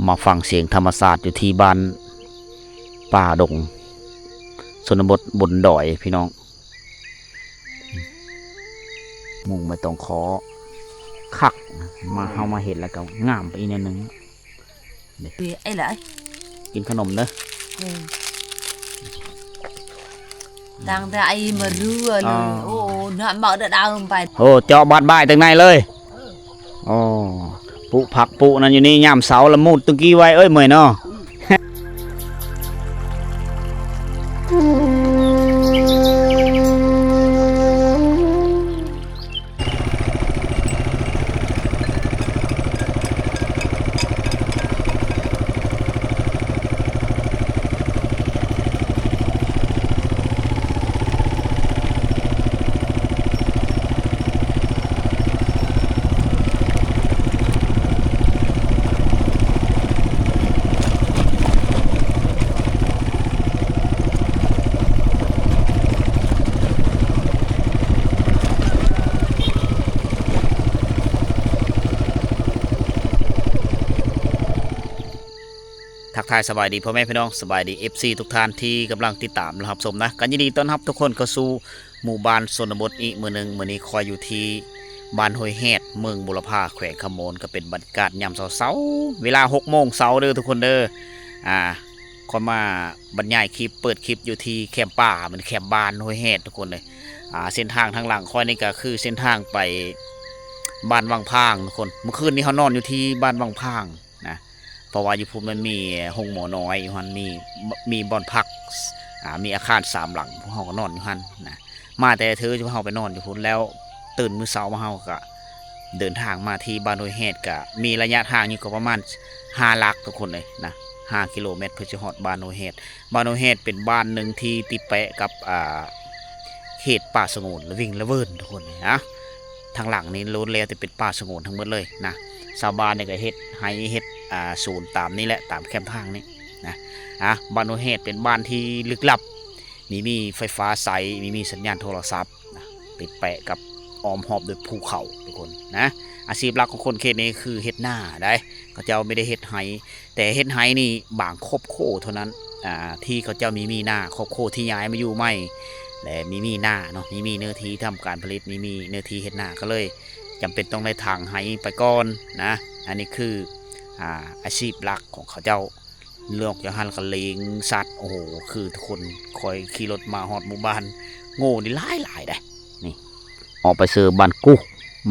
ມາຟັງສຽງທຳມະຊາດຢູ່ທີ່ບ້ານປ່າດົງ ຊົນນະບົດບົນດອຍພີ່ນ້ອງ. ມຸງໃບຕອງຂໍຄັກ ມາ ເຮົາມາເຫັນແລ້ວກໍງາມໄປອີກແນວໜຶ່ງ. ເອີ ໄອ້ຫຼາຍ ກິນຂະໜົມເດີ. ເອີ ຕັ້ງແຕ່ໄອ້ມາເຮືອເລີຍ. ອໍ ໂອ້ ນະເມົາດະດາວໄປ. ໂອ້ ເຈາະບາດບາຍຕັ້ງໃນເລີຍ. ເອີ ໂອ້ ປຸຜັກປຸນັ້ນຢູ່ນີ້ ຍາມເຊົ້າລະມູດຕຸງກີ້ໄວ້ເອີຍ ເມື່ອຍເນາະ. ທັກທາຍສະບາຍດີພໍ່ແມ່ພີ່ນ້ອງ ສະບາຍດີເອັຟຊີທຸກທ່ານທີ່ກຳລັງຕິດຕາມ ແລະ ຮັບຊົມນະ. ກໍຍິນດີຕ້ອນຮັບທຸກຄົນເຂົ້າສູ່ ໝູ່ບ້ານຊົນນະບົດອີກມື້ໜຶ່ງ. ມື້ນີ້ຂ້ອຍຢູ່ທີ່ບ້ານຫ້ວຍແຮດ ເມືອງບົວລະພາ ແຂວງຄຳມ່ວນ. ກໍເປັນບັນຍາກາດຍາມເຊົ້າໆ ເວລາຫົກໂມງເຊົ້າເດີທຸກຄົນເດີ. ອ່າ ຂ້ອຍມາບັນຍາຍຄລິບ ເປີດຄລິບຢູ່ທີ່ແຄມປ່າ ມັນແຄມບ້ານຫ້ວຍແຮດທຸກຄົນເລີຍ. ອ່າ ເສັ້ນທາງທາງຫຼັງຂ້ອຍນີ້ກໍຄືເສັ້ນທາງໄປບ້ານວັງພາງທຸກຄົນ. ເມື່ອຄືນນີ້ເຮົານອນຢູ່ທີ່ບ້ານວັງພາງນະ ເພາະວ່າຢູ່ພຸ້ນມັນມີໂຮງໝໍນ້ອຍຢູ່ຫັ້ນ ມີ ມີບ່ອນພັກ ອ່າ ມີອາຄານສາມຫຼັງ ພວກເຮົາກໍນອນຢູ່ຫັ້ນນະ. ມາແຕ່ເທີເຮົາໄປນອນຢູ່ພຸ້ນ ແລ້ວຕື່ນມື້ເຊົ້າມາເຮົາກໍເດີນທາງມາທີ່ບ້ານຫ້ວຍແຮດ ກໍມີໄລຍະທາງຢູ່ກໍປະມານຫ້າຫຼັກທຸກຄົນເລີຍນະ ຫ້າກິໂລແມັດ ເພື່ອຈະຮອດບ້ານຫ້ວຍແຮດ. ບ້ານຫ້ວຍແຮດເປັນບ້ານໜຶ່ງທີ່ຕິດແປະກັບ ອ່າ ເຂດປ່າສະຫງວນລະວິງລະເວີນທຸກຄົນເລີຍນະ. ທາງຫຼັງນີ້ລ້ວນແລ້ວແຕ່ເປັນປ່າສະຫງວນທັງໝົດເລີຍນະ. ຊາວບ້ານນີ້ກໍເຮັດໄຮ່ເຮັດ ອ່າ ສວນຕາມນີ້ແຫຼະ ຕາມແຄມທາງນີ້ນະ. ອ່າ ບ້ານຫ້ວຍແຮດເປັນບ້ານທີ່ລຶກລັບ ມີ ມີໄຟຟ້າໃຊ້ ມີ ມີສັນຍານໂທລະສັບນະ ຕິດແປະກັບອ້ອມຮອບດ້ວຍພູເຂົາທຸກຄົນນະ. ອາຊີບຫຼັກຂອງຄົນເຂດນີ້ຄືເຮັດນາໄດ໋ ເຂົາເຈົ້າບໍ່ໄດ້ເຮັດໄຮ່ ແຕ່ເຮັດໄຮ່ນີ້ບາງຄອບຄົວເທົ່ານັ້ນ ອ່າ ທີ່ເຂົາເຈົ້າມີ ມີນາ ຄອບຄົວທີ່ຍ້າຍມາຢູ່ໃໝ່ ແລະ ມີ ມີນາເນາະ ມີ ມີເນື້ອທີ່ທຳການຜະລິດ ມີ ມີເນື້ອທີ່ເຮັດນາ ກໍເລີຍຈຳເປັນຕ້ອງໄດ້ຖາງໄຮ່ໄປກ່ອນນະ. ອັນນີ້ຄື ອ່າ ອາຊີບຫຼັກຂອງເຂົາເຈົ້າ. ນອກຈາກຫັ້ນລະກໍລ້ຽງສັດ ໂອ້ໂຫ ຄືທຸກຄົນ ຂ້ອຍຂີ່ລົດມາຮອດໝູ່ບ້ານ ໂງ່ນີ້ຫຼາຍໆເດ້. ນີ້ ອອກໄປເຊີບ້ານກຸ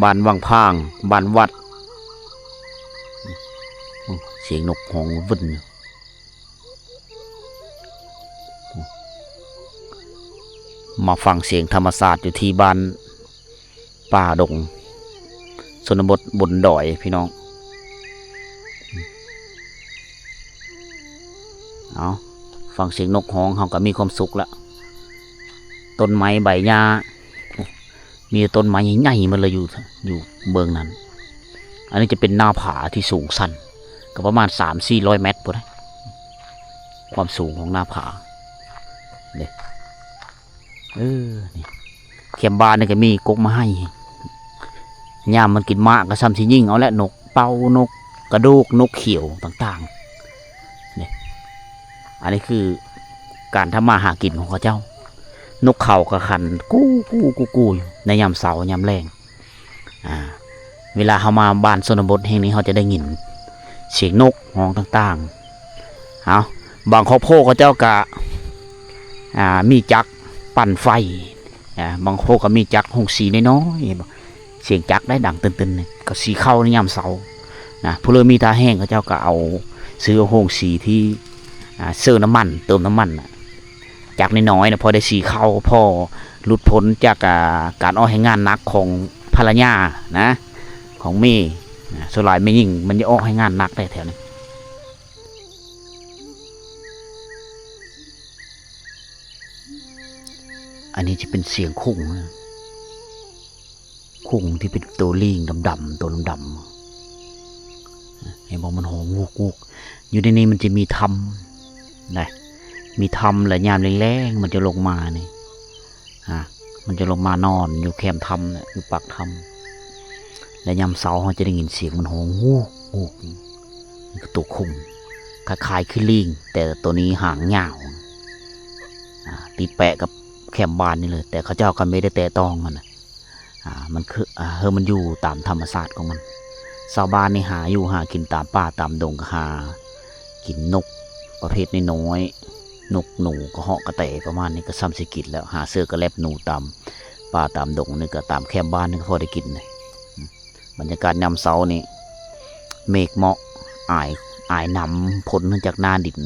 ບ້ານວັງພາງ ບ້ານວັດ. ອືມ ສຽງນົກຮ້ອງວຶ່ນຢູ່. ມາຟັງສຽງທຳມະຊາດຢູ່ທີ່ບ້ານປ່າດົງ ຊົນນະບົດບົນດອຍພີ່ນ້ອງ. ເອົາ ຟັງສຽງນົກຮ້ອງເຮົາກໍມີຄວາມສຸກລະ. ຕົ້ນໄມ້ໃບຫຍ້າ ມີແຕ່ຕົ້ນໄມ້ໃຫຍ່ໆໝົດເລີຍ ຢູ່ ຢູ່ເບື້ອງນັ້ນ. ອັນນີ້ຈະເປັນໜ້າຜາທີ່ສູງຊັນ ກໍປະມານສາມສີ່ຮ້ອຍແມັດພຸ້ນນະ ຄວາມສູງຂອງໜ້າຜາເດ້. ເອີ ນີ້ ແຄມບ້ານນີ້ກໍມີກົກມະໄຮ ຍາມມັນກິນໝາກກໍຊ່ຳຊິຍິງເອົາແຫຼະ ນົກເປົ້າ ນົກກະໂດກ ນົກຂຽວຕ່າງໆ. ນີ້ ອັນນີ້ຄືການທຳມາຫາກິນຂອງເຂົາເຈົ້າ. ນົກເຂົາກໍຂັນກູ່ໆ ຢູ່ໃນຍາມເຊົ້າຍາມແລງ. ອ່າ ເວລາເຮົາມາບ້ານຊົນນະບົດແຫ່ງນີ້ ເຮົາຈະໄດ້ຍິນສຽງນົກຮ້ອງຕ່າງໆ. ເອົາ ບາງຄອບຄົວເຂົາເຈົ້າກະ ອ່າ ມີຈັກປັ່ນໄຟ ອ່າ ບາງຄົວກໍມີຈັກໂຮງສີນ້ອຍໆ ສຽງຈັກໄດ້ດັງຕຶນໆ ກໍສີເຂົ້າໃນຍາມເຊົ້ານະ. ຜູ້ເລີມີທ່າແຮງ ເຂົາເຈົ້າກໍເອົາ ຊື້ເອົາໂຮງສີທີ່ ອ່າ ເຊີນ້ຳມັນ ເຕີມນ້ຳມັນນະ ຈັກນ້ອຍໆນະ ພໍໄດ້ສີເຂົ້າ ພໍຫຼຸດພົ້ນຈາກ ອ່າ ການອອກແຮງງານໜັກຂອງພັນລະຍານະ ຂອງເມນະ. ສ່ວນຫຼາຍແມ່ຍິງມັນຈະອອກແຮງງານໜັກໄດ໋ແຖວນີ້. ອັນນີ້ຈະເປັນສຽງຂຸງນະ ຂຸງທີ່ເປັນໂຕລີງດຳໆ ໂຕດຳໆ ເຫັນບໍ່ ມັນຮ້ອງວຸກໆ. ຢູ່ໃນນີ້ມັນຈະມີຖ້ຳນະ ມີຖ້ຳ ແລະ ຍາມແລງໆ ມັນຈະລົງມານີ້ ອ່າ ມັນຈະລົງມານອນຢູ່ແຄມຖ້ຳນະ ຢູ່ປາກຖ້ຳ ແລະ ຍາມເຊົ້າເຮົາຈະໄດ້ຍິນສຽງມັນຮ້ອງງູກໆ. ຕົວຄຸງ ຄ້າຍໆຄືລີງ ແຕ່ຕົວນີ້ຫາງຍາວ ອາ ຕິດແປະກັບແຄມບ້ານນີ້ເລີຍ ແຕ່ເຂົາເຈົ້າກໍບໍ່ໄດ້ແຕະຕ້ອງຫັ້ນນະ. ອາ ມັນຄື ອາ ເຮີ ມັນຢູ່ຕາມທຳມະຊາດຂອງມັນ. ຊາວບ້ານນີ້ຫາຢູ່ຫາກິນຕາມປ່າຕາມດົງ ກໍຫາກິນນົກປະເພດນ້ອຍໆ ນົກໜູ ກະເຫາະ ກະແຕ ປະມານນີ້ ກໍຊ່ຳຊິກິນແລ້ວ. ຫາເສືອກະແລັບໜູຕາມປ່າຕາມດົງນີ້ ກໍຕາມແຄມບ້ານນີ້ກໍພໍໄດ້ກິນ. ບັນຍາກາດຍາມເຊົ້ານີ້ ເມກເໝາະ ອາຍ ອາຍນ້ຳພົ້ນມາຈາກໜ້າດິນ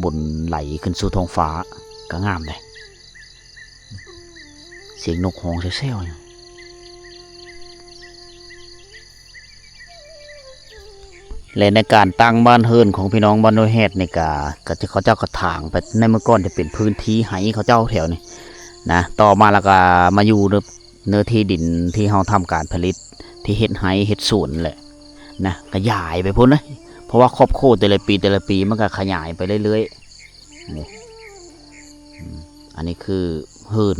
ບົນໄຫຼຂຶ້ນສູ່ທ້ອງຟ້າ ກໍງາມເດ້. ສຽງນົກຮ້ອງແຊວໆ ແລະ ໃນການຕັ້ງບ້ານເຮືອນຂອງພີ່ນ້ອງບ້ານຫ້ວຍແຮດນີ້ກະ ກະຈະ ເຂົາເຈົ້າກໍຖາງໄປ ໃນເມື່ອກ່ອນຈະເປັນພື້ນທີ່ໄຮ່ເຂົາເຈົ້າແຖວນີ້ນະ ຕໍ່ມາແລ້ວກະມາຢູ່ເນື້ອ ເນື້ອທີ່ດິນທີ່ເຮົາທຳການຜະລິດ ທີ່ເຮັດໄຮ່ເຮັດສວນແຫຼະນະ ຂະຫຍາຍໄປພຸ້ນເລີຍ ເພາະວ່າຂອບໂຂດແຕ່ລະປີ ແຕ່ລະປີມັນກໍຂະຫຍາຍໄປເລື້ອຍໆ. ນີ້ ອືມ ອັນນີ້ຄືເຮືອນ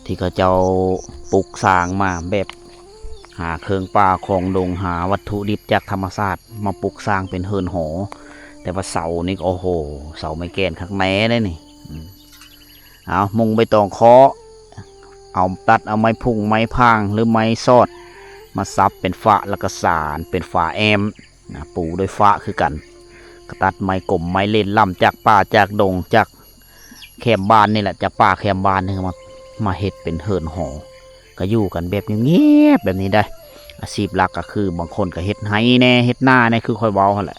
ທີ່ເຂົາເຈົ້າປຸກສ້າງມາແບບຫາເຄື່ອງປ່າຂອງດົງ ຫາວັດຖຸດິບຈາກທຳມະຊາດມາປຸກສ້າງເປັນເຮືອນຫໍ ແຕ່ວ່າເສົານີ້ ໂອ້ໂຫ ເສົາໄມ້ແກ່ນຄັກແນ່ເດ້ນີ້. ອືມ ເອົາມຸງໃບຕອງເຄາະ ເອົາ ຕັດເອົາໄມ້ພຸ້ງໄມ້ພາງ ຫຼືໄມ້ສອດ ມາສັບເປັນຝາ ແລ້ວກໍສານເປັນຝາແອ້ມນະ ປູດ້ວຍຝາຄືກັນ ກໍຕັດໄມ້ກົມໄມ້ເຫຼັ້ນລ້ຳຈາກປ່າຈາກດົງ ຈາກແຄມບ້ານນີ້ແຫຼະ ຈາກປ່າແຄມບ້ານນີ້ມາ ມາເຮັດເປັນເຮືອນຫໍ ກໍຢູ່ກັນແບບງຽບໆແບບນີ້ໄດ໋. ອາຊີບຫຼັກກໍຄືບາງຄົນກໍເຮັດໄຮ່ແດ່ ເຮັດນາແດ່ ຄືຂ້ອຍເວົ້າຫັ້ນແຫຼະ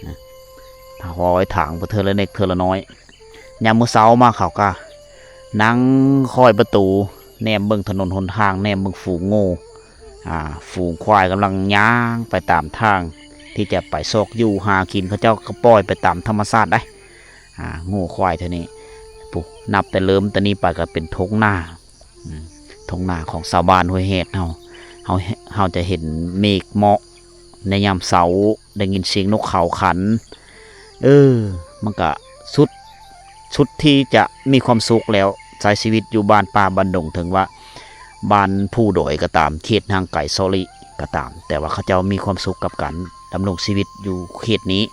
ນະ ຖອຍຖາງໄປເທື່ອລະເລັກເທື່ອລະນ້ອຍ. ຍາມມື້ເຊົ້າມາເຂົາກໍນັ່ງຄອຍປະຕູ ແນມເບິ່ງຖະໜົນຫົນທາງ ແນມເບິ່ງຝູງງົວ ອາ ຝູງຄວາຍກຳລັງຍ່າງໄປຕາມທາງທີ່ຈະໄປຊອກຢູ່ຫາກິນ ເຂົາເຈົ້າກໍປ່ອຍໄປຕາມທຳມະຊາດໄດ໋ ອາ ງົວຄວາຍເທື່ອນີ້. ຜູ້ ນັບແຕ່ເລີ່ມແຕ່ນີ້ໄປກໍເປັນທົ່ງນາ ອືມ ທົ່ງນາຂອງຊາວບ້ານຫ້ວຍແຮດເຮົາ ເຮົາ ເຮົາຈະເຫັນເມກເໝາະ ໃນຍາມເຊົ້າ ໄດ້ຍິນສຽງນົກເຂົາຂັນ ເອີ ມັນກະສຸດ ສຸດທີ່ຈະມີຄວາມສຸກແລ້ວ ໃຊ້ຊີວິດຢູ່ບ້ານປ່າບ້ານດົງ ເຖິງວ່າບ້ານພູດອຍກໍຕາມ ເຂດຫ່າງໄກເຊາະຫຼີກກໍຕາມ ແຕ່ວ່າເຂົາເຈົ້າມີຄວາມສຸກກັບການດຳລົງຊີວິດຢູ່ເຂດນີ້.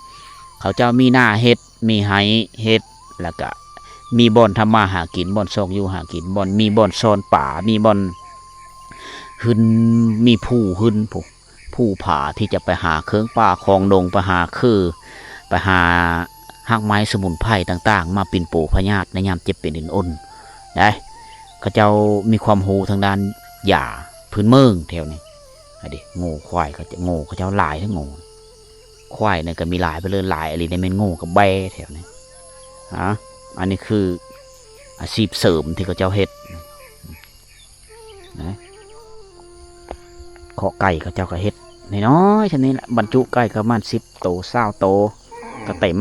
ເຂົາເຈົ້າມີນາເຮັດ ມີໄຮ່ເຮັດ ແລ້ວກະມີບ່ອນທຳມາຫາກິນ ບ່ອນຊອກຢູ່ຫາກິນ ບ່ອນ ມີບ່ອນຊ່ອນປາ ມີບ່ອນຫຶ່ນ ມີພູຫຶ່ນ ພູ ພູຜາທີ່ຈະໄປຫາເຄື່ອງປ່າຂອງດົງ ໄປຫາຄື ໄປຫາຮາກໄມ້ສະໝຸນໄພຕ່າງໆ ມາປິ່ນປົວພະຍາດໃນຍາມເຈັບເປັນເອັນອົນໄດ໋. ເຂົາເຈົ້າມີຄວາມຮູ້ທາງດ້ານຢາພື້ນເມືອງແຖວນີ້ ອັນນີ້ ງົວຄວາຍເຂົາເຈົ້າ ງົວເຂົາເຈົ້າຫຼາຍເດ້ ງົວ ຄວາຍນີ້ກໍມີຫຼາຍໄປເລີຍ ຫຼາຍອີ່ຫຼີເດ້ ແມ່ນງົວກັບແບ້ແຖວນີ້. ອາ ອັນນີ້ຄືອາຊີບເສີມທີ່ເຂົາເຈົ້າເຮັດນະ ເຄາະໄກ່ເຂົາເຈົ້າກໍເຮັດນ້ອຍໆ ຊ່ຳນີ້ແຫຼະ ບັນຈຸໄກ່ກໍປະມານສິບໂຕ ຊາວໂຕ ກໍເຕັມ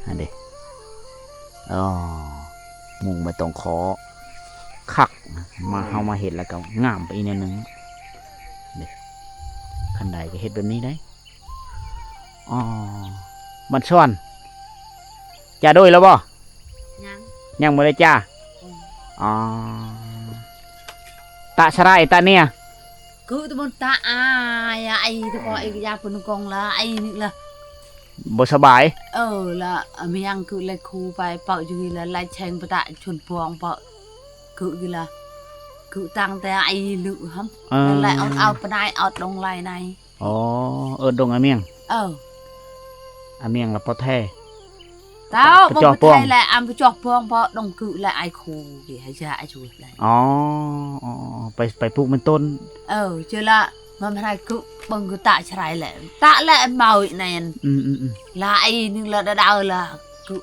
ຫັ້ນເດ້. ອໍ ມຸງໃບຕອງເຄາະ ຄັກ ມາ ເຮົາມາເຮັດແລ້ວກໍງາມໄປອີກແນວໜຶ່ງເດ້. ຄັນໃດກໍເຮັດແບບນີ້ໄດ້. ອໍ ມັນຊວນ ຈາໂດຍແລ້ວບໍ່? ຍັງ ຍັງບໍ່ໄດ້ຈາ. ອືມ ອໍ ຕະສະໄລຕະເນຍ ຄືຕະມົນຕະອາຍ ອາຍຕະກໍເອກຍາປະນຸກອງລະ ອາຍນີ້ລະ ບໍ່ສະບາຍ. ເອີ ລະອາມຽງຄືແລຄູໄປເປົາຢູ່ລະ ໄລແຊງປະຕະຊົນພວງເປົາ ຄືຢູ່ລະ ຄືຕັ້ງແຕ່ອາຍລຶກຫຳ ເອີ ລະເອົາ ເອົາປະໄນ ເອົາດົງໄລໃນ. ອໍ ເອີ້ນດົງອາມຽງ. ເອີ ອາມຽງລະປະແທ ເຕົ້າ ປະ ປະ ປະຈອກປອງ ແລະອຳປະຈອກປອງ ເພາະດົງກຶລະອາຍຄູ ເວຫາຍາອາຍຸລະ. ອໍ ໄປ ໄປປູກມັນຕົ້ນ. ເອີ ເຈີລະ ມັນໃຫ້ກຶເບິ່ງກຶຕະຊະໄລແລະ ຕະແລະເມົາອີກແນນ. ອືມໆໆ ລະອາຍໜຶ່ງລະດາວລະກຶ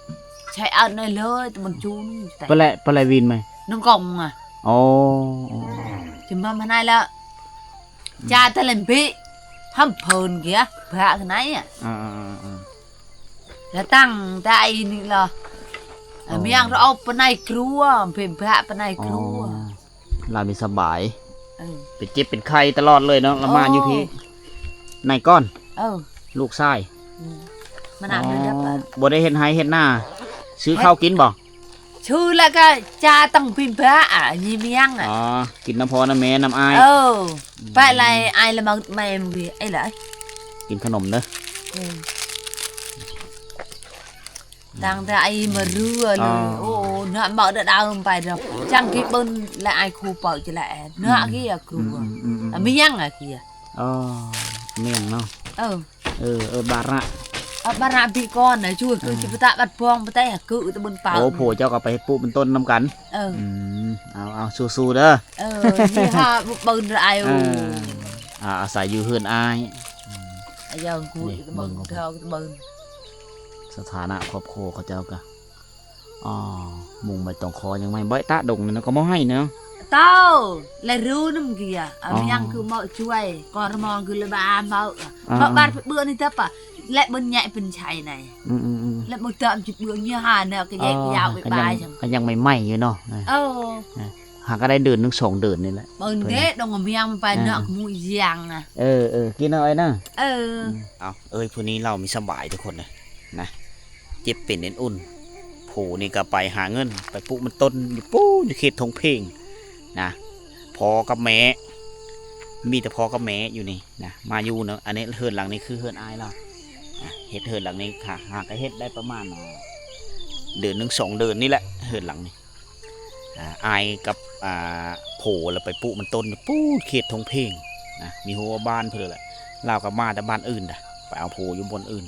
ໃຊ້ເອົາໃນເລີຍ ແຕ່ມັນຈູນ ປະແລະ ປະແລະວິນໄໝ? ນງກອງອະ. ອໍ ອໍ ຈະມາມາໃນລະ ຈາຕະເລັມເບະ ຫຳເພີນເກຍ ບະກະໄນອະ. ອ່າໆໆໆ ລະຕັ້ງແຕ່ໄອ້ນີ້ລະ ອ່າ ອາມຽງລະເອົາປານໃນຄົວ ເປັນບະປານໃນຄົວ. ອໍ ລາວມີສະບາຍ. ເອີ ເປັນເຈັບເປັນໄຂ້ຕະຫຼອດເລີຍເນາະ ລະມາຢູ່ພີ້. ໂອ້ ໃນກ່ອນ. ເອີ ລູກຊາຍ. ອືມ ມານຳ ອໍ ເລີຍລະ ບໍ່ໄດ້ເຮັດໄຮ່ເຮັດນາ ຊື້ເຂົ້າກິນບໍ່? ຊື່ລະກະຈາຕ້ອງປິ່ນເພື່ອ ອາ ຍາມຽງອະ. ອໍ ກິນນຳພໍ່ນຳແມ່ນຳອ້າຍ. ເອີ ອືມ ໄປໄລອ້າຍລະມາແມ່ມື້ໄອ້ລະ. ກິນຂະໜົມເດີ. ເອີ ຕັ້ງແຕ່ໄອມາເຮືອເລີຍ. ອໍ ໂອ້ ນະ ເບົາດະດາວໄປດອກ ຈັ່ງກິນເບິ່ນ ແລະ ໄອຄູເປີຈະແລະ ນະ ອືມ ກີອະຄູ ອືມໆໆໆ ອະມີຫຍັງອະກີ. ອໍ ແມ່ນເນາະ. ເອີ ເອີ ເອີ ບາຣະ ເອີ ບາຣະບີກອນນະ ຈູຄື ເອີ ຊິປະຕະບັດພອງປະແຕກຄືຕະບົນເປົາ. ໂອ້ ໂພເຈົ້າກໍໄປປູກມັນຕົ້ນນຳກັນ. ເອີ ອືມ ເອົາໆ ສູ້ໆເດີ. ເອີ ນີ້ຫາເບິ່ງເດີອ້າຍ. ເອີ ອາ ອາໄສຢູ່ເຮືອນອ້າຍ. ອືມ ອາຍອງກູ ນີ້ ເບິ່ງ ເບິ່ງເຂົາເຈົ້າ ເບິ່ງສະຖານະຄອບຄົວເຂົາເຈົ້າກະ ອໍ ມຸງໃບຕອງຄໍຍັງໃໝ່ ໃບຕາດົງນີ້ນະກໍບໍ່ໃຫ້ເນາະ. ເຕົ້າ ແລະ ຮູ້ນຳເກຍ ອາ ອໍ ມີຫຍັງຄືເໝາະຊ່ວຍ ກໍລະມອງຄືລະບາເໝາະ ອ່າ ເໝາະບາດເບືອນີ້ເຕີປະ ແລະ ເບິ່ນໃຫຍ່ເປັນໄຊໃນ ອືມໆໆ ແລະ ບໍ່ຕາມຈິດເບືອນີ້ຫາແນວກະແຍກ ອໍ ຍາວໄປ ກໍຍັງ ບາຍ ກໍຍັງໃໝ່ໆຢູ່ເນາະ. ເອີ ຫາກໍໄດ້ເດືອນໜຶ່ງສອງເດືອນນີ້ແຫຼະ ເບິ່ງເດ້ ເພິ່ນ ດົງອາມຽງໄປເນາະ ອືມ ໝູ່ຢຽງນະ. ເອີໆ ກິນເອົາໄອ້ນະ. ເອີ ເອົາ ເອີຍ ຜູ້ນີ້ເລົ່າມີສະບາຍທຸກຄົນນະ ນະ ເຈັບເປັນເອັນອຸ່ນ. ໂພນີ້ກໍໄປຫາເງິນ ໄປປູກມັນຕົ້ນຢູ່ປູ້ ຢູ່ເຂດທົ່ງເພງນະ. ພໍ່ກັບແມ່ ມີແຕ່ພໍ່ກັບແມ່ຢູ່ນີ້ນະ ມາຢູ່ເນາະ. ອັນນີ້ເຮືອນຫຼັງນີ້ຄືເຮືອນອ້າຍລາວນະ ເຮັດເຮືອນຫຼັງນີ້ຫາ ຫາກໍເຮັດໄດ້ປະມານ ອ່າ ເດືອນໜຶ່ງສອງເດືອນນີ້ແຫຼະ ເຮືອນຫຼັງນີ້. ອ່າ ອ້າຍກັບ ອ່າ ໂພລະໄປປູກມັນຕົ້ນ ປູກເຂດທົ່ງເພງນະ ມີຮົ້ວບ້ານເພິ່ນແຫຼະ. ລາວກໍມາແຕ່ບ້ານອື່ນດະ ໄປເອົາໂພຢູ່ບ່ອນອື່ນ.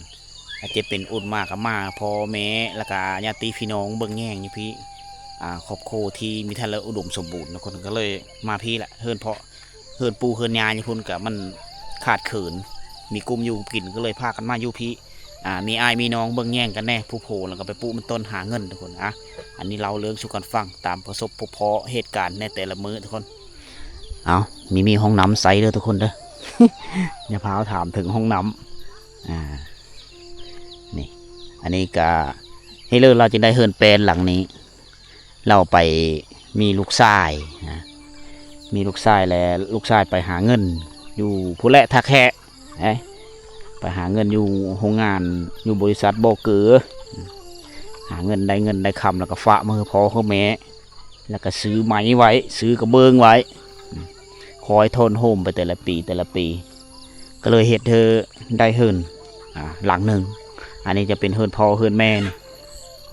ອາດຈະເປັນອຸ່ນມາກໍມາ ພໍ່ແມ່ ແລ້ວກໍຍາດຕິພີ່ນ້ອງເບິ່ງແຍງຢູ່ພີ້. ອ່າ ຄອບຄົວທີ່ມີແຕ່ລະອຸດົມສົມບູນ ທຸກຄົນກໍເລີຍມາພີ້ແຫຼະ. ເຮືອນເພາະ ເຮືອນປູ່ເຮືອນຍ່າຢູ່ພຸ້ນກະມັນຂາດເຂີນ ມີກຸ່ມຢູ່ກຸ່ມກິນ ກໍເລີຍພາກັນມາຢູ່ພີ້. ອ່າ ມີອ້າຍມີນ້ອງເບິ່ງແຍງກັນແດ່ ຜູ້ໂພລະກໍໄປປູກມັນຕົ້ນຫາເງິນ ທຸກຄົນ. ອ່າ ອັນນີ້ເລົ່າເລື່ອງສູ່ກັນຟັງ ຕາມປະສົບພົບພໍ້ເຫດການໃນແຕ່ລະມື້ ທຸກຄົນ. ເອົາ ມີ ມີຫ້ອງນ້ຳໃຊ້ເດີ ທຸກຄົນເດີ ຢ່າພາວຖາມເຖິງຫ້ອງນ້ຳ. ອ່າ ນີ້ ອັນນີ້ກະ ເຮັດເລີລາວຈຶ່ງໄດ້ເຮືອນແປນຫຼັງນີ້. ລາວໄປມີລູກຊາຍນະ ມີລູກຊາຍ ແລະ ລູກຊາຍໄປຫາເງິນຢູ່ພຸ້ນແຫຼະ ທ່າແຂກເດ້ ໄປຫາເງິນຢູ່ໂຮງງານ ຢູ່ບໍລິສັດບໍ່ເກີ ຫາເງິນ ໄດ້ເງິນໄດ້ຄຳ ແລ້ວກໍຝາກມາໃຫ້ພໍ່ໃຫ້ແມ່ ແລ້ວກໍຊື້ໄມ້ໄວ້ ຊື້ກະເບື້ອງໄວ້ ຄອຍໂທນໂຮມໄປແຕ່ລະປີ ແຕ່ລະປີ ກໍເລີຍເຮັດໃຫ້ໄດ້ເຮືອນ ອ່າ ຫຼັງໜຶ່ງ. ອັນນີ້ຈະເປັນເຮືອນພໍ່ເຮືອນແມ່ນີ້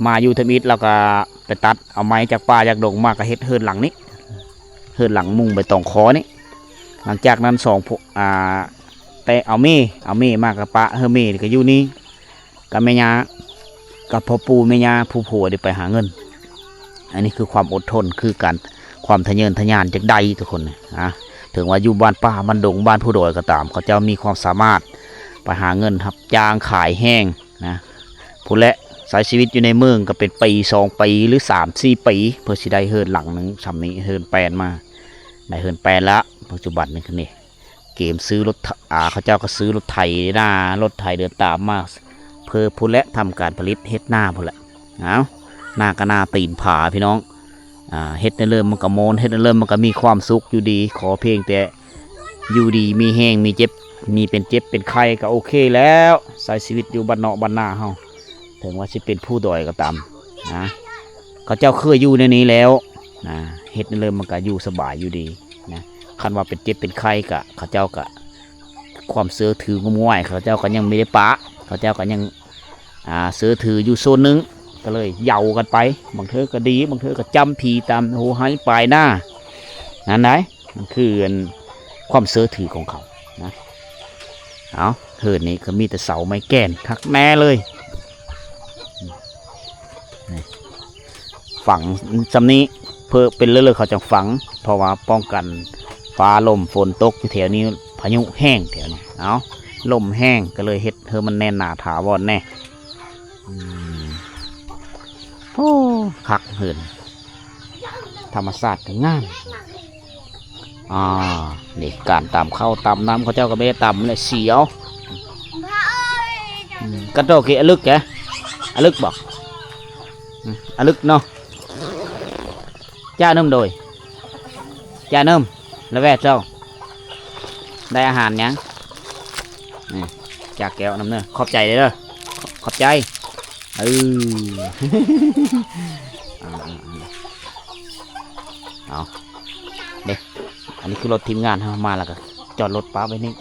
ມາຢູ່ທຳອິດ ແລ້ວກໍໄປຕັດເອົາໄມ້ຈາກປ່າຈາກດົງມາ ກໍເຮັດເຮືອນຫຼັງນີ້ ເຮືອນຫຼັງມຸງໃບຕອງຄໍນີ້. ຫຼັງຈາກນັ້ນສອງ ພວກ ອ່າ ແຕ່ເອົາເມ ເອົາເມມາກໍປະ ເຮືອນເມກໍຢູ່ນີ້ ກັບແມ່ຍ່າ ກັບພໍ່ປູ່ແມ່ຍ່າ ຜູ້ຜົວໄດ້ໄປຫາເງິນ. ອັນນີ້ຄືຄວາມອົດທົນ ຄືການ ຄວາມທະເຍີນທະຍານຈັກໄດ້ ທຸກຄົນນະ. ເຖິງວ່າຢູ່ບ້ານປ່າບ້ານດົງ ບ້ານພູດອຍກໍຕາມ ເຂົາເຈົ້າມີຄວາມສາມາດໄປຫາເງິນ ຮັບຈ້າງຂາຍແຫ້ງນະ ພຸ້ນແຫຼະ. ໃຊ້ຊີວິດຢູ່ໃນເມືອງກໍເປັນປີສອງປີ ຫຼື ສາມສີ່ປີ ເພື່ອຊິໄດ້ເຮືອນຫຼັງໜຶ່ງຊ່ຳນີ້ ເຮືອນແປນມາ ໄດ້ເຮືອນແປນລະ ປັດຈຸບັນນີ້ຄືນີ້ ເກມຊື້ລົດ ອ່າ ເຂົາເຈົ້າກໍຊື້ລົດໄຖນາ ລົດໄຖເດີນຕາມມາ ເພື່ອພຸ້ນແຫຼະ ທຳການຜະລິດ ເຮັດນາພຸ້ນແຫຼະ. ເອົ້າ ນາກໍນາຕີນຜາພີ່ນ້ອງ. ອ່າ ເຮັດແນວເລີ່ມມັນກໍມ່ວນ ເຮັດແນວເລີ່ມມັນກໍມີຄວາມສຸກຢູ່ດີ ຂໍພຽງແຕ່ຢູ່ດີມີແຮງ ມີເຈັບ ມີເປັນເຈັບເປັນໄຂ້ກໍໂອເຄແລ້ວ. ໃຊ້ຊີວິດຢູ່ບ້ານນອກບ້ານນາເຮົາ ເຖິງວ່າຊິເປັນພູດອຍກໍຕາມນະ ເຂົາເຈົ້າເຄີຍຢູ່ໃນນີ້ແລ້ວນະ ເຮັດແນວເລີ່ມມັນກໍຢູ່ສະບາຍຢູ່ດີນະ. ຄັນວ່າເປັນເຈັບເປັນໄຂ້ກະ ເຂົາເຈົ້າກະ ຄວາມເຊື່ອຖືງມງວາຍ ເຂົາເຈົ້າກໍຍັງບໍ່ໄດ້ປະ ເຂົາເຈົ້າກໍຍັງ ອ່າ ເຊື່ອຖືຢູ່ສ່ວນໜຶ່ງ ກໍເລີຍເຍົາກັນໄປ ບາງເທື່ອກໍດີ ບາງເທື່ອກໍຈ້ຳຜີຕາມໂຮໄຮ່ປາຍນາ ນັ້ນໃດ໋ ມັນຄືອັນ ຄວາມເຊື່ອຖືຂອງເຂົານະ. ເອົາ ເຮືອນນີ້ກໍມີແຕ່ເສົາໄມ້ແກ່ນ ຄັກແນ່ເລີຍ ນີ້ ຝັງຊ່ຳນີ້ ເພື່ອເປັນເລີກໆ ເຂົາຈັ່ງຝັງ ເພາະວ່າປ້ອງກັນຟ້າລົມຝົນຕົກຢູ່ແຖວນີ້ ພາຍຸແຮງແຖວນີ້ ເອົ້າ ລົມແຮງ ກໍເລີຍເຮັດໃຫ້ມັນແໜ້ນໜາຖາວອນແດ່. ອືມ ໂອ້ ຄັກເຮືອນ ທຳມະຊາດກໍງາມ. ອ່າ ນີ້ການຕຳເຂົ້າຕຳນ້ຳ ເຂົາເຈົ້າກໍໄດ້ຕຳແຫຼະ ສຽວ ອືມ ກະໂຕເກ ອະລຶກແກ ອະລຶກບໍ ອືມ ອະລຶກເນາະ. ຈາໜຶ່ມໂດຍ ຈາໜຶ່ມ ລະແວດເຈົ້າ ໄດ້ອາຫານຫຍັງ? ນີ້ ຈາແກ້ວນຳເນີ ຂອບໃຈເດີ ຂອບໃຈ. ເອີ ເອົາ ເອົາ ເອົາ ເດ້ ອັນນີ້ຄືລົດທີມງານເຮົາມາ ແລ້ວກໍຈອດລົດປະໄວ້ນີ້.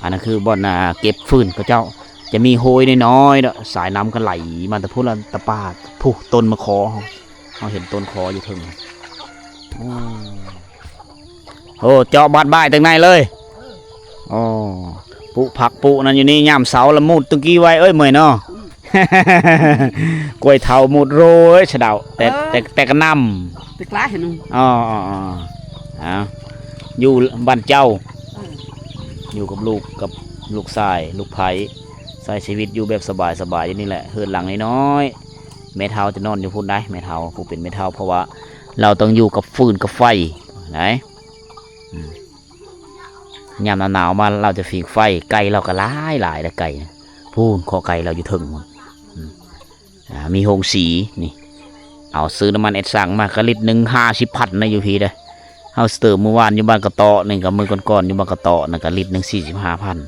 ອັນນັ້ນຄືບ່ອນ ອ່າ ເກັບຟືນເຂົາເຈົ້າ ຈະມີໂຮຍນ້ອຍໆເນາະ ສາຍນ້ຳກໍໄຫຼມາແຕ່ພຸ້ນລະ ແຕ່ປ່າ ພຸ້ນ ຕົ້ນມະຄໍ ເຮົາເຫັນຕົ້ນຄໍຢູ່ເທິງ. ໂອ້ ໂອ້ ເຈາະບາດບາຍຕັ້ງໃນເລີຍ. ອໍ ປູກຜັກປູກນັ້ນຢູ່ນີ້ ຍາມເຊົ້າລະມຸດຕະກີ້ໄວ້ເອີຍ ເມື່ອຍເນາະ. ກ້ວຍເຖົ້າມຸດໂຣຍສະເດົາ ແຕ່ ເອີ ແຕ່ ແຕ່ກະນຳ ແຕ່ກະຫຼາຍຫັ້ນ. ອໍ ອໍ ອໍ ເອົາ ຢູ່ບ້ານເຈົ້າ ເອີ ຢູ່ກັບລູກ ກັບລູກຊາຍ ລູກໃພ້ ໃຊ້ຊີວິດຢູ່ແບບສະບາຍໆ ຢູ່ນີ້ແຫຼະ ເຮືອນຫຼັງນ້ອຍໆ. ແມ່ເຖົ້າຈະນອນຢູ່ພຸ້ນໄດ໋ ແມ່ເຖົ້າ ຜູ້ເປັນແມ່ເຖົ້າ ເພາະວ່າລາວຕ້ອງຢູ່ກັບຟືນກັບໄຟໄດ໋. ອືມ ຍາມໜາວໆມາລາວຈະຝີງໄຟ ໄກ່ລາວກໍຫຼາຍໆ ໄດ້ໄກ່ ພຸ້ນ ຄອກໄກ່ລາວຢູ່ເທິງພຸ້ນ. ອືມ ອ່າ ມີໂຮງສີນີ້ ເອົາຊື້ນ້ຳມັນແອັດຊັງມາກໍລິດໜຶ່ງຫ້າສິບພັນນະ ຢູ່ພີ້ເດີ. ເຮົາເຕີມມື້ວານຢູ່ບ້ານກະເຕາະນີ້ ກັບມື້ກ່ອນໆຢູ່ບ້ານກະເຕາະນັ້ນກໍລິດໜຶ່ງສີ່ສິບຫ້າພັນ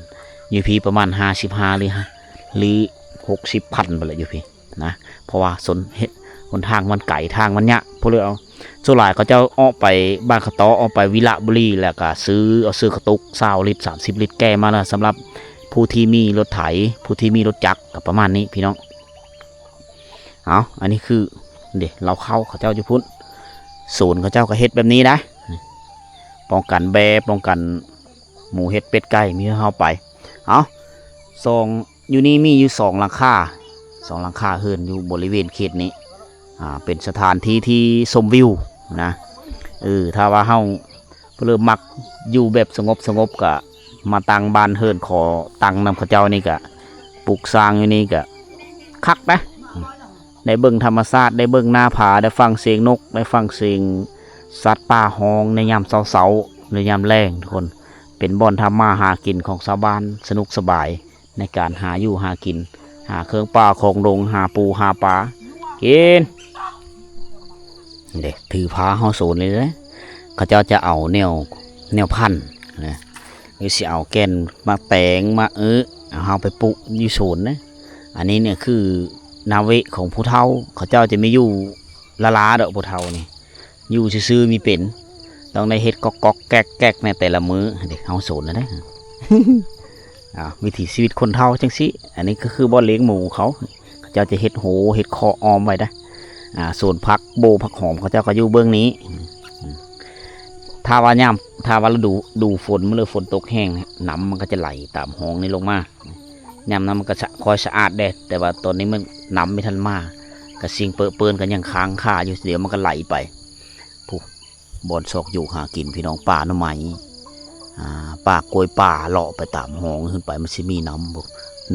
ຢູ່ພີ້ປະມານຫ້າສິບຫ້າ ຫຼື ຫຼື ຫົກສິບພັນພຸ້ນແຫຼະ ຢູ່ພີ້ ນະ ເພາະວ່າຊົນເຮັດຫົນທາງມັນໄກ ທາງມັນຍາກ ຜູ້ເລີຍເອົາ ສ່ວນຫຼາຍເຂົາເຈົ້າອອກໄປບ້ານຂະເຕາະ ອອກໄປວິລະບູລີ ແລ້ວກະຊື້ ເອົາຊື້ກະຕຸກຊາວລິດ ສາມສິບລິດ ແກ່ມາລະ ສຳລັບຜູ້ທີ່ມີລົດໄຖ ຜູ້ທີ່ມີລົດຈັກ ກະປະມານນີ້ພີ່ນ້ອງ. ເອົາ ອັນນີ້ຄື ເດ ເລົ້າເຂົ້າເຂົາເຈົ້າຢູ່ພຸ້ນ ສວນເຂົາເຈົ້າກະເຮັດແບບນີ້ນະ ປ້ອງກັນແບ້ ປ້ອງກັນ ໝູເຫັດເປັດໄກ່ ມີເຮົາໄປ. ເອົາ ສອງ ຢູ່ນີ້ມີຢູ່ສອງຫຼັງຄາ ສອງຫຼັງຄາເຮືອນຢູ່ບໍລິເວນເຂດນີ້ ອ່າ ເປັນສະຖານທີ່ທີ່ຊົມວິວນະ. ເອີ ຖ້າວ່າເຮົາເລີ່ມມັກຢູ່ແບບສະຫງົບໆ ກະມາຕັ້ງບ້ານເຮືອນ ຂໍຕັ້ງນຳເຂົາເຈົ້ານີ້ກະ ປຸກສ້າງຢູ່ນີ້ກະຄັກນະ. ໄດ້ເບິ່ງທຳມະຊາດ ໄດ້ເບິ່ງໜ້າຜາ ໄດ້ຟັງສຽງນົກ ໄດ້ຟັງສຽງສັດປ່າຮ້ອງໃນຍາມເຊົ້າໆ ໃນຍາມແລງ ທຸກຄົນ ເປັນບ່ອນທຳມາຫາກິນຂອງຊາວບ້ານ ສະໜຸກສະບາຍໃນການຫາຢູ່ຫາກິນ ຫາເຄື່ອງປ່າຂອງດົງ ຫາປູຫາປາກິນ. ເດ ຖືພາເຮົາໂຊນເລີຍເດ້ ເຂົາເຈົ້າຈະເອົາແນວ ແນວພັນນະ ຫຼືຊິເອົາແກ່ນໝາກແຕງ ໝາກອຶ ເອົາເຮົາໄປປູກຢູ່ໂຊນເດ້. ອັນນີ້ນີ້ຄືນາເວະຂອງຜູ້ເຖົ້າ ເຂົາເຈົ້າຈະມີຢູ່ລ້າໆ ດອກ ຜູ້ເຖົ້ານີ້ ຢູ່ຊື່ໆ ມີເປັນ ຕ້ອງໄດ້ເຮັດກອກໆ ແກກໆ ໃນແຕ່ລະມື້. ເດ ເຮົາໂຊນແລ້ວເດ້ ອ່າ ວິຖີຊີວິດຄົນເຖົ້າຈັ່ງຊີ້. ອັນນີ້ກໍຄືບ່ອນລ້ຽງໝູເຂົາ ເຂົາເຈົ້າຈະເຮັດໂຮ ເຮັດຄອກອ້ອມໄວ້ໄດ໋. ອ່າ ສວນຜັກໂບຜັກຫອມ ເຂົາເຈົ້າກໍຢູ່ເບື້ອງນີ້. ຖ້າວ່າຍາມ ຖ້າວ່າລະດູ ດູຝົນ ມື້ລະຝົນຕົກແຮງ ນ້ຳມັນກໍຈະໄຫຼຕາມຮ່ອງນີ້ລົງມາ. ຍາມນັ້ນມັນກໍສະ ຄ່ອຍສະອາດແດ່ ແຕ່ວ່າຕອນນີ້ມັນ ນ້ຳບໍ່ທັນມາ ກະສິ່ງເປິເປິນກໍຍັງຄ້າງຄາຢູ່ ດຽວມັນກໍໄຫຼໄປ. ຜູ້ ບ່ອນຊອກຢູ່ຫາກິນ ພີ່ນ້ອງ ປ່າໜໍ່ໄມ້ ອ່າ ປ່າກ້ວຍ ປ່າເລາະໄປຕາມຮ່ອງຂຶ້ນໄປ ມັນຊິມີນ້ຳ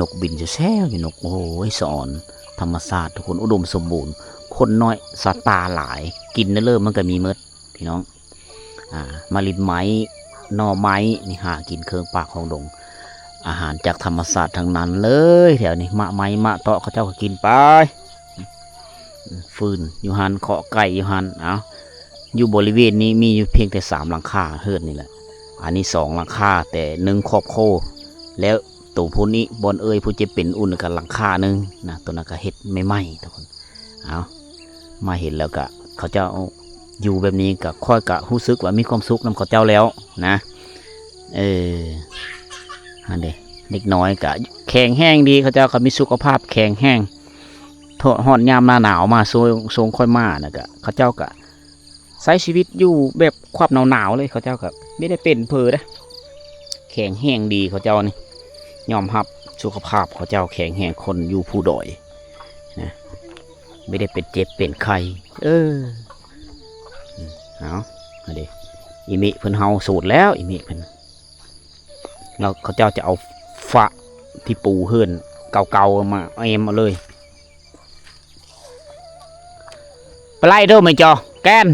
ນົກບິນແຊວໆຢູ່ ນົກ ໂອ້ຍ ສະອອນ ທຳມະຊາດ ທຸກຄົນ ອຸດົມສົມບູນ ຄົນໜ້ອຍ ສັດປ່າຫຼາຍ ກິນແນວເລີມັນກໍມີໝົດ ພີ່ນ້ອງ. ອ່າ ມາລິນໄມ້ ໜໍ່ໄມ້ ນີ້ຫາກິນເຄື່ອງປ່າຂອງດົງ ອາຫານຈາກທຳມະຊາດທັງນັ້ນເລີຍ ແຖວນີ້ ໝາກໄມ້ ໝາກເຕາະ ເຂົາເຈົ້າກໍກິນໄປ. ຟືນຢູ່ຫັ້ນ ເຄາະໄກ່ຢູ່ຫັ້ນ. ເອົ້າ ຢູ່ບໍລິເວນນີ້ມີຢູ່ພຽງແຕ່ສາມຫຼັງຄາເຮືອນນີ້ແຫຼະ ອັນນີ້ສອງຫຼັງຄາ ແຕ່ໜຶ່ງຄອບຄົວ ແລ້ວໂຕພຸ້ນນີ້ ບ່ອນເອື້ອຍຜູ້ເຈັບເປັນອຸ່ນກໍຫຼັງຄາໜຶ່ງນະ ໂຕນັ້ນກໍເຮັດໃໝ່ໆ ທຸກຄົນ. ເອົ້າ ມາເຫັນແລ້ວກະ ເຂົາເຈົ້າຢູ່ແບບນີ້ກະ ຂ້ອຍກະຮູ້ສຶກວ່າມີຄວາມສຸກນຳເຂົາເຈົ້າແລ້ວນະ. ເອີ ຫັ້ນເດ ເດັກນ້ອຍກະແຂງແຮງດີ ເຂົາເຈົ້າກໍມີສຸຂະພາບແຂງແຮງ ໂທດ ຮອດຍາມໜ້າໜາວມາ ໂຊງ ໂຊງຂ້ອຍມານະ ກະ ເຂົາເຈົ້າກະໃຊ້ຊີວິດຢູ່ແບບຄວາມໜາວໆເລີຍ ເຂົາເຈົ້າກະບໍ່ໄດ້ເປັນເພີເດ້ ແຂງແຮງດີເຂົາເຈົ້ານີ້ ຍອມຮັບສຸຂະພາບເຂົາເຈົ້າແຂງແຮງ ຄົນຢູ່ພູດອຍນະ ບໍ່ໄດ້ເປັນເຈັບເປັນໄຂ້. ເອີ ເອົາ ອັນເດ ອີມິເພິ່ນເຫົ່າສູດແລ້ວ ອີມິເພິ່ນ ແລ້ວເຂົາເຈົ້າຈະເອົາຝາທີ່ປູເຮືອນເກົ່າໆມາແອ້ມເອົາເລີຍ. ປາໄລ່ເດີແມ່ນຈໍ ແກ່ນ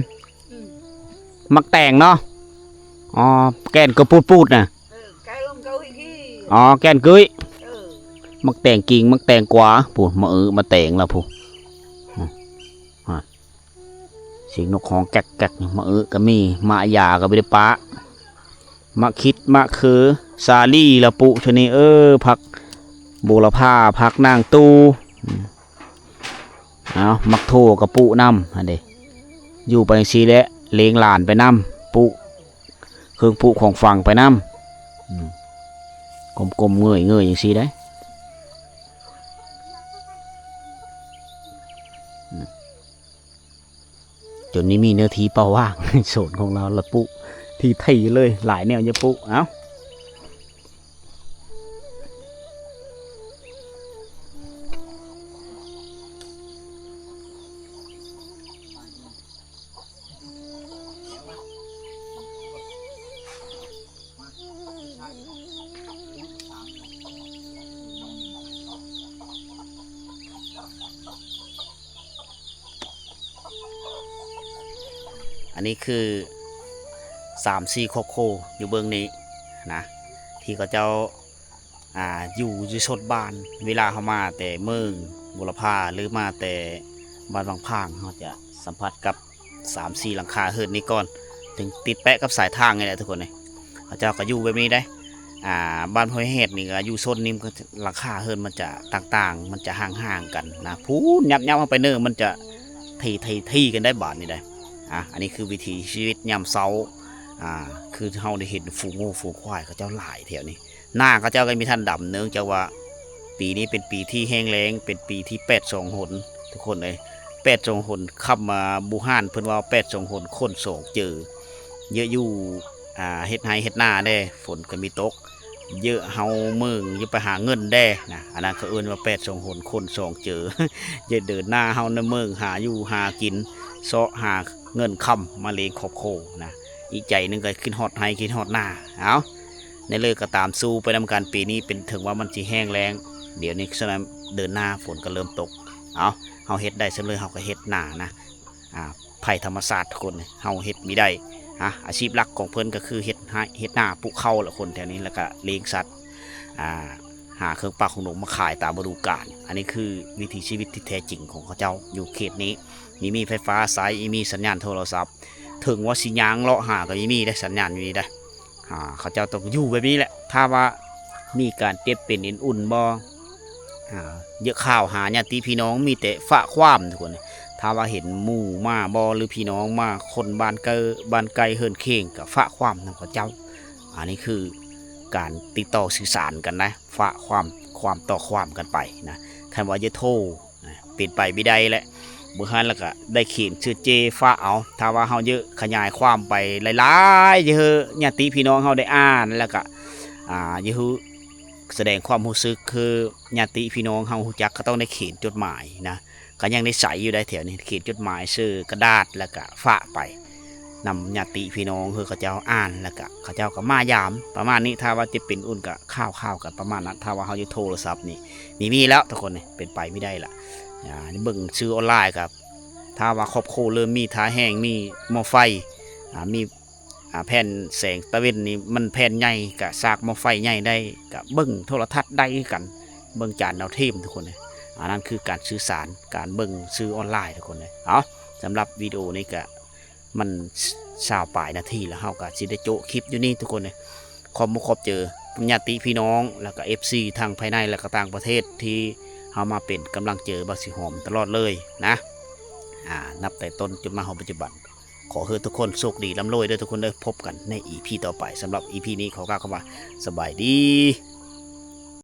ໝາກແຕງເນາະ. ອໍ ແກ່ນກະປູດໆນະ. ເອີ ແກ່ນກະອຸ້ຍ ອໍ ແກ່ນກຸ້ຍ. ເອີ ໝາກແຕງກິງ ໝາກແຕງກວາ ພຸ້ນ ມາເອີມາແຕງລະພຸ້ນ. ອືມ ຮະ ສຽງນົກຮ້ອງແກັກໆ ມະອຶກະມີ ໝາກຢາກະບໍ່ໄດ້ປະ ໝາກຂິດ ໝາກເຂີ ສາລີລະປຸຊະນີ້ ເອີ ຜັກບູລະພາ ຜັກນາງຕູ ອືມ ເອົາ ໝາກໂທກະປຸນຳຫັ້ນເດ ຢູ່ໄປຈັ່ງຊີ້ແຫຼະ ລ້ຽງຫຼານໄປນຳ ປຸ ເຄື່ອງປຸຂອງຝັງໄປນຳ ອືມ ກົມໆ ເງີຍໆ ຈັ່ງຊີ້ໄດ໋ ຈົນນີ້ມີເນື້ອທີ່ເປົ່າວ່າງ ໂສນຂອງລາວລະປຸທີ່ໄຖເລີຍ ຫຼາຍແນວຈະປຸ ເອົ້າ. ອັນນີ້ຄືສາມສີ່ຄອບຄົວຢູ່ເບື້ອງນີ້ນະ ທີ່ເຂົາເຈົ້າ ອ່າ ຢູ່ ຢູ່ຊົນບ້ານ ເວລາເຮົາມາແຕ່ເມືອງບົວລະພາ ຫຼືມາແຕ່ບ້ານວັງຜາງ ເຮົາຈະສຳຜັດກັບສາມສີ່ຫຼັງຄາເຮືອນນີ້ກ່ອນ ເຖິງຕິດແປະກັບສາຍທາງນີ້ແຫຼະທຸກຄົນເອີຍ. ເຂົາເຈົ້າກໍຢູ່ແບບນີ້ເດ້ ອ່າ ບ້ານຫ້ວຍແຮດນີ້ກໍຢູ່ຊົນນີ້ ມັນກໍ ຫຼັງຄາເຮືອນມັນຈະຕ່າງໆ ມັນຈະຫ່າງໆກັນນະ ພຸ້ນ ຍັບໆເຂົ້າໄປເນີ ມັນຈະຖີ່ໆກັນໄດ້ບາດນີ້ໄດ໋. ອ່າ ອັນນີ້ຄືວິຖີຊີວິດຍາມເຊົ້າ ອ່າ ຄືເຮົາໄດ້ເຫັນຝູງງົວຝູງຄວາຍເຂົາເຈົ້າຫຼາຍແຖວນີ້. ນາເຂົາເຈົ້າກໍມີທັນດຳ ເນື່ອງຈາກວ່າປີນີ້ເປັນປີທີ່ແຫ້ງແລ້ງ ເປັນປີທີ່ແປດສອງຫົນ ທຸກຄົນເອີຍ ແປດສອງຫົນ ຄຳວ່າບູຮານເພິ່ນເວົ້າແປດສອງຫົນ ຂົນສອງເຈີ ເຍອະຢູ່ ອ່າ ເຮັດໄຮ່ເຮັດນາແດ່ ຝົນກໍມີຕົກ ເຍອະເຮົາເມືອງ ເຍອະໄປຫາເງິນແດ່ນະ ອັນນັ້ນເຂົາເອີ້ນວ່າແປດສອງຫົນ ຂົນສອງເຈີ ເຍອະເດີນໜ້າເຮົາໃນເມືອງ ຫາຢູ່ຫາກິນ ເຊາະຫາເງິນຄຳມາລ້ຽງຄອບຄົວນະ. ອີກໃຈໜຶ່ງກໍຄິດຮອດໄຮ່ຄິດຮອດນາ ເອົ້າ ແນວເລີກໍຕາມ ສູ້ໄປນຳກັນ. ປີນີ້ເປັນ ເຖິງວ່າມັນຊິແຫ້ງແລ້ງ ດຽວນີ້ສະນັ້ນເດີນໜ້າຝົນກໍເລີ່ມຕົກ ເອົ້າ ເຮົາເຮັດໄດ້ສ່ຳເລີຍ ເຮົາກໍເຮັດໜ້ານະ ອ່າ ໄພທຳມະຊາດທຸກຄົນ ເຮົາເຮັດມີໄດ້ ອາ ອາຊີບຫຼັກຂອງເພິ່ນກໍຄືເຮັດໄຮ່ເຮັດນາ ປູກເຂົ້າລະຄົນແຖວນີ້ ແລ້ວກໍລ້ຽງສັດ ອ່າ ຫາເຄື່ອງປາກຂອງໜູມາຂາຍຕາມລະດູການ. ອັນນີ້ຄືວິຖີຊີວິດທີ່ແທ້ຈິງຂອງເຂົາເຈົ້າຢູ່ເຂດນີ້ ມີ ມີໄຟຟ້າໃຊ້ ມີສັນຍານໂທລະສັບ ເຖິງວ່າຊິຍ່າງເລາະຫາກໍມີ ມີໄດ້ສັນຍານຢູ່ນີ້ໄດ໋ ອ່າ ເຂົາເຈົ້າຕ້ອງຢູ່ແບບນີ້ແຫຼະ. ຖ້າວ່າມີການເຈັບເປັນເອັນອຸ່ນບໍ່ ອ່າ ເຍາະຂ່າວຫາຍາດຕິພີ່ນ້ອງ ມີແຕ່ຝາກຄວາມທຸກຄົນ. ຖ້າວ່າເຫັນໝູ່ໝາບໍ່ ຫຼື ພີ່ນ້ອງມາ ຄົນບ້ານເກີ ບ້ານໃກ້ເຮືອນເຄງ ກໍຝາກຄວາມນຳເຂົາເຈົ້າ. ອັນນີ້ຄືການຕິດຕໍ່ສື່ສານກັນນະ ຝາກຄວາມ ຄວາມຕໍ່ຄວາມກັນໄປນະ. ຄັນວ່າຈະໂທ ນະ ເປັນໄປບໍ່ໄດ້ແຫຼະ ບໍ່ຫັ້ນລະກະໄດ້ເຂນເຊື້ອເຈ້ຝາກເອົາ. ຖ້າວ່າເຮົາເຍາະຂະຫຍາຍຄວາມໄປຫຼາຍໆ ເຍາະໃຫ້ຍາດຕິພີ່ນ້ອງເຮົາໄດ້ອ່ານ ແລ້ວກະ ອ່າ ເຍາະໃຫ້ສະແດງຄວາມຮູ້ສຶກ ຄືຍາດຕິພີ່ນ້ອງເຮົາຮູ້ຈັກ ກໍຕ້ອງໄດ້ເຂນຈົດໝາຍນະ ກໍຍັງໄດ້ໃຊ້ຢູ່ໄດ໋ແຖວນີ້ ເຂນຈົດໝາຍໃສ່ກະດາດ ແລ້ວກະຝາກໄປນຳຍາດຕິພີ່ນ້ອງ ຄືເຂົາເຈົ້າອ່ານ ແລ້ວກະເຂົາເຈົ້າກໍມາຢາມ ປະມານນີ້. ຖ້າວ່າເຈັບເປັນອຸ່ນກະຂ່າວໆກັນປະມານນັ້ນ. ຖ້າວ່າເຮົາຢູ່ໂທລະສັບນີ້ ມີ ມີແລ້ວທຸກຄົນ ເປັນໄປບໍ່ໄດ້ລະ. ອ່າ ເບິ່ງສື່ອອນລາຍກໍ ຖ້າວ່າຄອບຄົວເລີ່ມມີທ່າແຮງ ມີໝໍ້ໄຟ ອ່າ ມີ ອ່າ ແຜ່ນແສງຕາເວັນນີ້ມັນແຜ່ນໃຫຍ່ ກະສາກໝໍ້ໄຟໃຫຍ່ໄດ້ ກະເບິ່ງໂທລະທັດໄດ້ຄືກັນ ເບິ່ງຈານດາວທຽມທຸກຄົນເອີຍ. ອັນນັ້ນຄືການສື່ສານ ການເບິ່ງສື່ອອນລາຍທຸກຄົນເອີຍ. ເອົາ ສຳລັບວິດີໂອນີ້ກະ ມັນຊາວປາຍນາທີແລ້ວ ເຮົາກໍຊິໄດ້ໂຈະຄລິບຢູ່ນີ້ທຸກຄົນເອີຍ. ຂອບມຸກຂອບໃຈຍາດຕິພີ່ນ້ອງ ແລ້ວກໍເອັຟຊີທັງພາຍໃນ ແລ້ວກໍຕ່າງປະເທດ ທີ່ເຮົາມາເປັນກຳລັງໃຈບ່າວສີຫອມຕະຫຼອດເລີຍນະ ອ່າ ນັບແຕ່ຕົ້ນຈົນມາຮອດປັດຈຸບັນ. ຂໍໃຫ້ທຸກຄົນໂຊກດີລ່ຳລວຍເດີທຸກຄົນເດີ. ພົບກັນໃນອີພີຕໍ່ໄປ. ສຳລັບອີພີນີ້ຂໍກ່າວຄຳວ່າ ສະບາຍດີ.